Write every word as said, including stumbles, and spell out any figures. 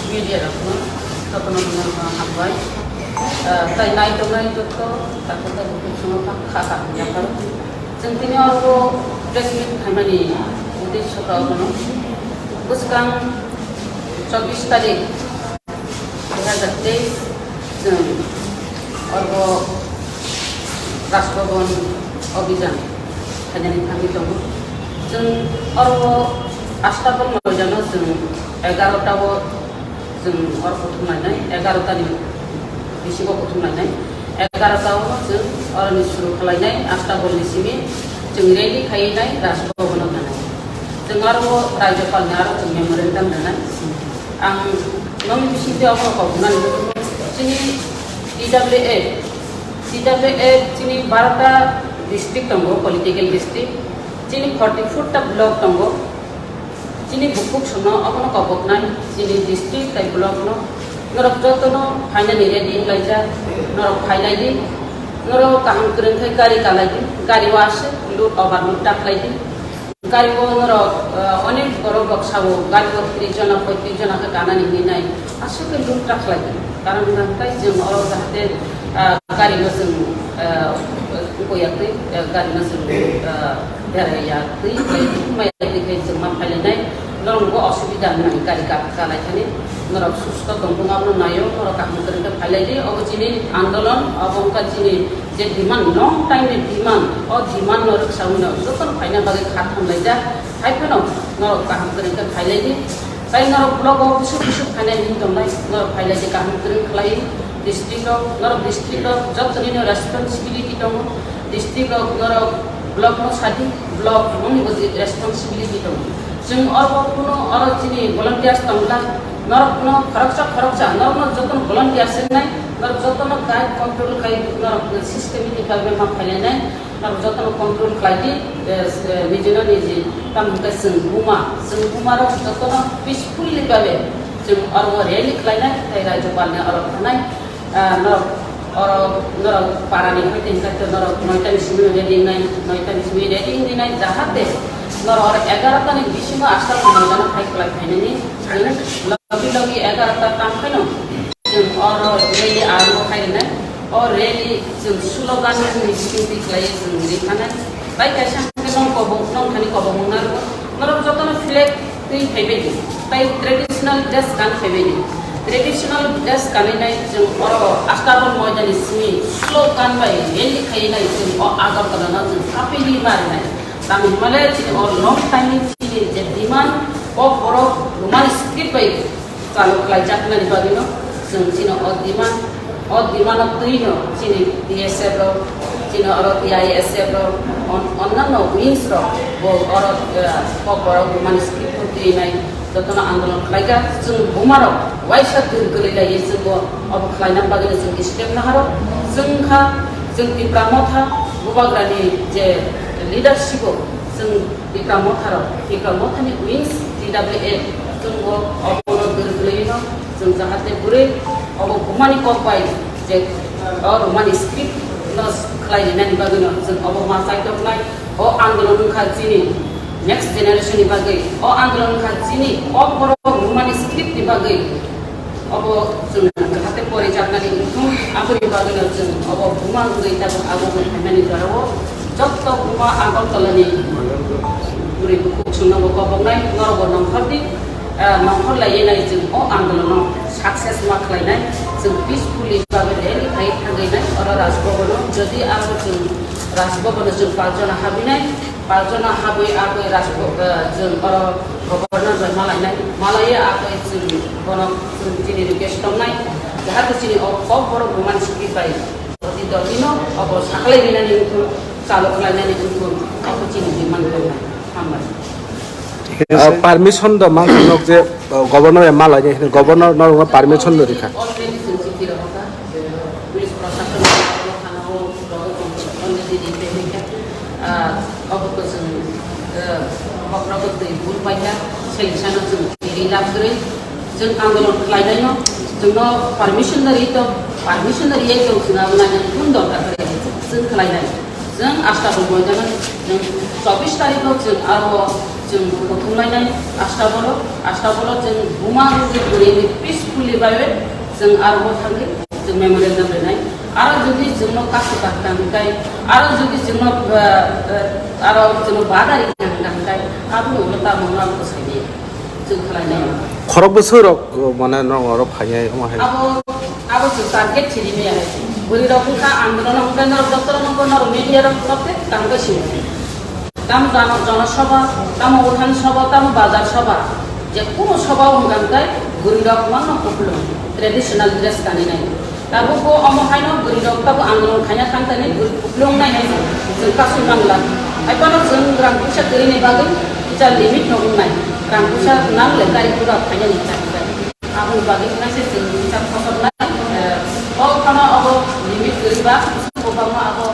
Media rokno jotono hambai. Tei naitongnai joto takhuk tei bukhuk chwngno kha kha hamjakha. Chwng tini oro press meet khaimani uddesho khe omono. Bwskang chobbish tarik dui hazar teis chwng oro Raj Bhavan Abhijan khainani thangwi tongo. Chwng oro Astabol moidano chwng egarota o chwng oro kuthum lainai, egarota ni bisingo kuthum lainai, egarota o chwng oroni suru khlainai, Astabol ni simi chwng rally khainai, Raj Bhavan o thanai. Chwng aro Rajyapal ni aro chwng memorandum rwnai. Ang nokni bisingtwi obono kok hwnani chini T W F, T W F chini barota district tongo, political district. Chini forty four ta block tongo. Chini bukhuk sono obono koboknai, chini district tei block no. Norok jotono phainani ready wnglaijak, norok phailai di. Norok kaham kwrwng khe gari kalai di, gari o aswk load overload ta khlai di. Gari o norok, eh, onek borok rok sao, gari o tris jona, poitris jona khe kanani hinwi nai. Aswk khe load ta khlai di. Karon hwnkhe chwng oro jahate, eh, gari no chwng, eh, ukoyatwi, eh, gari no chwng, eh, beraiya twi, bai maya twi khe chwng ma phailainai, norok bo osubida wngnai, gari ka-, kalai thani, norok susto tongthung abono naio, norok kaham kwrwng khe phailai di, obo chini andolon, obo wngkha chini je demand, long time ni demand, o demand no rwksaui no jotono phaina bagwi kha thamlaijak, hai phano norok kaham kwrwng khe phailai di, tei norok block o busuk busuk phainai hinwi tongnai, norok phailai di kaham kwrwng khlai, district rok, norok district rok jotoni no responsibility tongo, district rok norok block no sadi, block noni bo responsibility tongo. Chwng oro kuno oro chini volunteers tongla, norok no khoroksa khoroksa, norok no jotono volunteers wngnai, norok jotono guide control khai, norok systematic bhabe ma phailainai, norok jotono control khlai di, eh, eh, nijino niji, tamo hwnkhe chwng buma, chwng buma rok jotono peacefully bhabe chwng oro rally khlainai, tei Rajyapal ni oro thanai, Ah, norok, oro, norok parani hoi tongkha khe norok noita ni simi ready wngnai, noita ni simi ready wngwi nai, jahate norok oro egarota ni bisingo Astabol moidano phai kwlai phainani chwng logi logi egarota tang phano chwng oro rally arambo khai rwnai. O rally chwng slogan ni bisingtwi khlaiwi chwng ri phanai. Bai kaisa hwnkhe nong kobong, nong thani kobong wngna rwo. Norok jotono flag twi phaibai di, tei traditional dress kan phaibai di. Traditional dress kanwi nai chwng oro Astabol moidani simi slogan bai rally khaiwi nai chwng o Agartala no chwng kapilwi ma rwnai. Tamo hwnmale chini o long time ni chini je demand, o borok Roman script bai chalo khlaijaknani bagwino chwng chini o demand, o demand-o twino chini B S F rok, chini oro B I S F rok, on-, onnanno wings rok bo oro, eh, kokborok Roman script-o twinai jotono andolon khlaijak. Chwng bumarok waisa dwr kwlwi laiwi chwngbo obo khlaina bagwino chwng step naharo. Chwng kha, chwng Tipra Motha Bubagrani je leadership-o chwng Tipra Motha rok, Tipra Motha ni wings T W A chwng bo obono dwr kwlwi no chwng jahate bwrwi obo bumani kok bai je o Romani script no khlai rinani bagwi no chwng obo ma chaitok nai. O andolon wngkha chini next generation ni bagwi, o andolon wngkha chini kok borok Romani script ni bagwi. Obo chwng jahate porijaknani wngthung, aboni bagwino chwng obo buma wngwi tabuk abo wngwi phaimani jorao jotto buma Agartala ni bwrwi bukhuk chwngno bo koboknai, norokbo nongkhordi, ah, nongkhor laiwi nai chwng o andolono success ma khlainai, chwng peacefully bagwi rally khai thangwi nai oro Raj Bhavan o, jodi aro chwng Raj Bhavan o chwng pal jona habwi nai, Pal jona habwi abwi Rajko-, eh, chwng oro governor bai malainai, malaiya abwi chwng bono chwng chini request tongnai, jahate chini o kok borok Roman script bai doti dotino obo saklai rinani wngthun, chalo khlainani wngthun, abo chini demand tongnai. Hambai. Ah, permission do mang nok je, ah, governor ya malai ni, governor no permission do rikha. Already chwng chiti rohorkha, police protection rohorkha, thana o rohorkha, already di pe hikha. Ah, obo to chwng, ah, kokrok twi bul paikha, selection o chwng twi lab kwrwi, chwng andolon khlainaino, chwngno permission no ri to, permission no riyai to chwng abo naina phone dorkar kwrwi, chwng khlainai. Chwng Astabol moidano chwng chobbish tarikh o chwng aro Chwng bo kuthumlainai, asta bolo, asta bolo chwng buma rwgwi bwrwini peacefully bai chwng aro bo thangwi chwng memorandum rwnai. Aro jodi chwngno kasu kakta hwnkhe, aro jodi chwngno, ah, ah, aro chwngno badari kakta hwnkhe, abono ulo tamo wngna bwsai di chwng khlainai. Khorok bwswk rok, mane, norok oro phainai, omo hai? Abo, abo chwng target chiri maya hai. Bwrwi rok wngkha andolon hwnkhe norok doctor rok wngkha norok media rok wngkha tamo khe sini. Tamo jano-, jonosabha, tamo uthan sabha, tamo bazar sabha, je kuno sabha wngkha hwnkhe bwrwi rok mano kupulung traditional dress kaninai. Tabuk bo omo haino bwrwi rok tabo andolon khaina thangtani bwrwi kupulung nai hai chwng kasu mangla. Hai phano chwng rang puisa kwrwini bagwi kisa limit no wngnai. Rang puisa nang le gari gura phainani thangkhe. Aboni bagwi kisa se chwng kisa khosoknai, eh, o phano abo limit kwrwi ba, kwbangma abo